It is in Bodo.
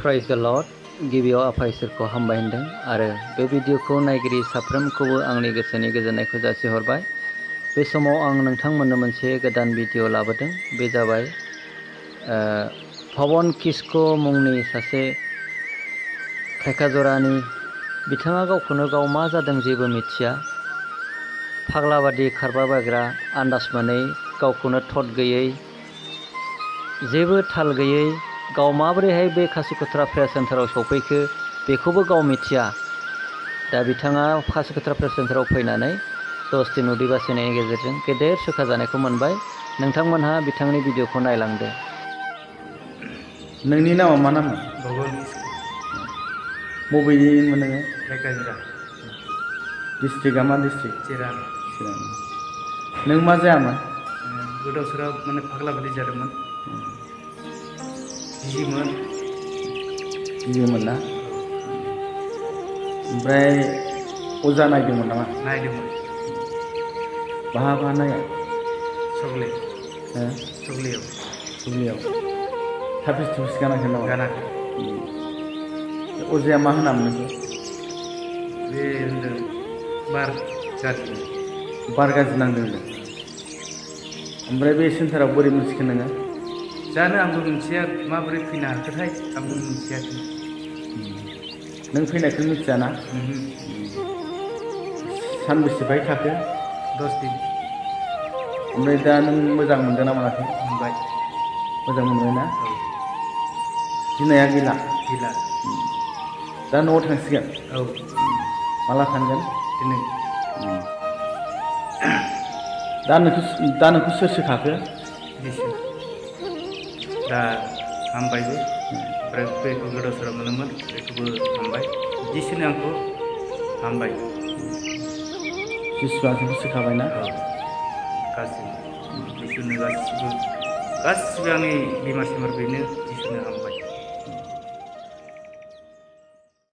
प्राइज द लर्ड गिबियाव आफा इसोरखौ हामबाय होनदों आरो बे भिडिअखौ नायगिरि साफ्रोमखौबो आंनि गोसोनि गोजोननायखौ जासिहरबाय। बे समाव आं नोंथांमोननो मोनसे गोदान भिडिअ लाबोदों। बे जाबाय पवन किस्क' मुंनि सासे थेकाजरानि बिथाङा गावखौनो गाव मा जादों जेबो मिथिया, फाग्लाबादि खारबाबायग्रा, आन्दाज मोनै, गावखौनो थद गैयै, जेबो थाल गैयै, गाव माबोरैहाय बे खासिकत्रा प्रेयार सेन्टाराव सफैखो बेखौबो गाव मिथिया। दा बिथाङा खासिकत्रा प्रेयार सेन्टाराव फैनानै 10 दिन उदै बासिनायनि गेजेरजों गेदेर सोखा जानायखौ मोनबाय। नोंथांमोनहा बिथांनि भिडिअखौ नायलांदो। नोंनि नामा मा नाम? भगवान किस्क' बबेनिमोन नोङो? थेकाजरा डिस्ट्रिक्टआ मा डिस्ट्रिक्ट? चिरां। नों मा जायामोन? गोदाव सोराव माने फाग्ला बादि जादोंमोन, गियोमोन। गियोमोन ना? ओमफ्राय अजा नायदोंमोन नामा? नायदोंमोन। बहा नाया? सगले हो? सगलियाव। सुग्लियाव। थाफिस थुफिस गानाखै नामा? गानाखै। अजाया मा होनामोन नोंखौ? बे होनदों बार गाज्रि। बार गाज्रि नांदों होनदों। ओमफ्राय बे सेन्टाराव बोरै मोनसिगोन नोङो? जानो आंबो मिथिया, माबोरै फैनो हाखोथाय आंबो मिथियाखै। नों फैनायखौ मिथियाना? सानबेसेहाय थाखो? 10 दिन। ओमफ्राय दा नों मोजां मोनदों ना मोनाखै? मोनबाय। मोजां मोनबाय ना? औ। गिनाया गैला? गैला। दा न'आव थांसिगोन? औ। माला थांगोन? दिनै। दा नोंखौ सोर सोखाखो? इसोर। दा हामबायबो, ओमफ्राय बेखौ गोदाव सोराव मोनोमोन बेखौबो हामबाय। जिसुनो आंखौ हामबाय। जिसुआ जोंखौ सोखाबायना? औ, गासिबो जिसुनो गासिबो आंनि बेमार सेमार बेनो जिसुनो हामबाय।